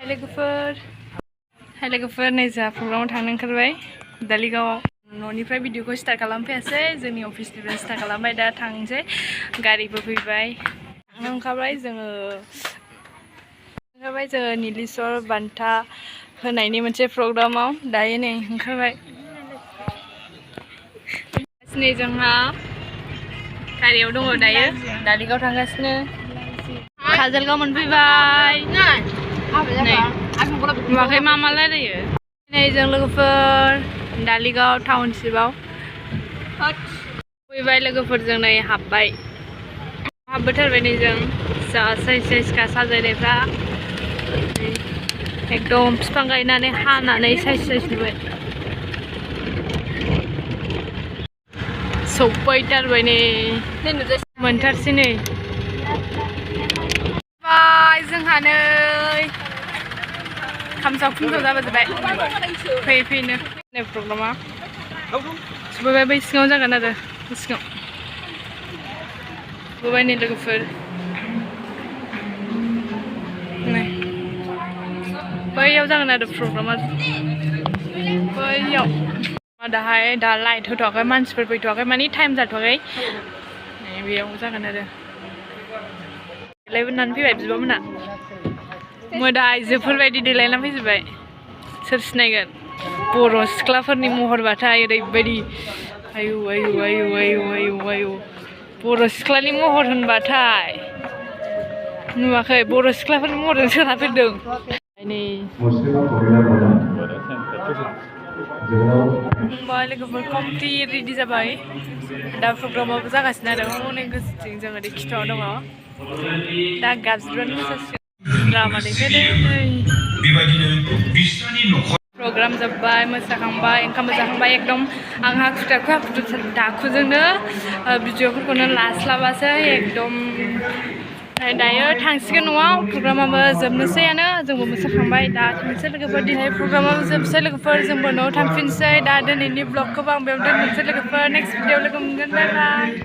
लोगोफोर नै जोंहा प्रग्रामाव थांनो ओंखारबाय दालिगावआव न'निफ्राय भिडिअखौ स्टार्ट खालामफैयासै जोंनि अफिसनिफ्राय स्टार्ट खालामबाय दा थांसै गारिबो फैबाय ओंखारबाय जोङो नीलेश्वर बान्था होनायनि मोनसे प्रग्रामाव दायो नै ओंखारबाय नै जोंहा गारियाव दङ दायो दालिगाव थांगासिनो काजलगाव मोनफैबाय नुवाखै मा रायलायो नै जों लोगोफोर दालिगाव टाउनशिपआव फैबाय लोगोफोरजों नै हाबबोथारबाय नै जों साइजखा साजायनायफ्रा एकदम बिफां गायनानै हानानै साइज नुबाय सफैथारबाय नै मोनथारसै नै जोंहा नै खामसाव खुमसाव जाबोजोबबाय फैनो प्रग्रामा सफैबाय बै सिङाव जागोन आरो सिङाव सफैबाय नै लोगोफोर बैयाव जागोन आरो प्रग्रामा बैयाव दा लाइट होथ'वाखै मानसिफोर फैथ'वाखै माने टाइम जाथ'वाखै बेयाव जागोन आरो देलायबोनानै फैबाय बिब'मोना मोदायजोफोर बायदि देलायना फैजोबबाय सोर सिनायगोन बर' सिख्लाफोरनि महरबाथाय ओरैबायदि आयु आयु आयु आयु आयु आयु बर' सिख्लानि महर होनबाथाय नुवाखै बर' सिख्लाफोरनि महरजों सोना फैदों लोगोफोर कमप्लिट रेडि जाबाय दा प्रग्रामाबो जागासिनो आरो हनै गोसोथिं जों ओरै खिथाव दङ दा गाबज्रिबानो मोसासिगोन ड्रामा देखायदों प्रग्राम जोब्बाय मोसाखांबाय ओंखामबो जाखांबाय एकदम आंहा हाखु दाखुजोंनो भिडिअफोरखौनो लास्लाबासै एकदम दायो थांसिगोन न'आव प्रग्रामाबो जोबनोसैयानो जोंबो मोसाखांबाय दा थांसै लोगोफोर दिनै प्रग्रामाबो जोबसै लोगोफोर जोंबो न'आव थांफिनसै दा दिनैनि ब्लगखौबो आं बेयाव दोननोसै लोगोफोर नेक्स्ट भिडिअ लोगो मोनगोन बाय बाय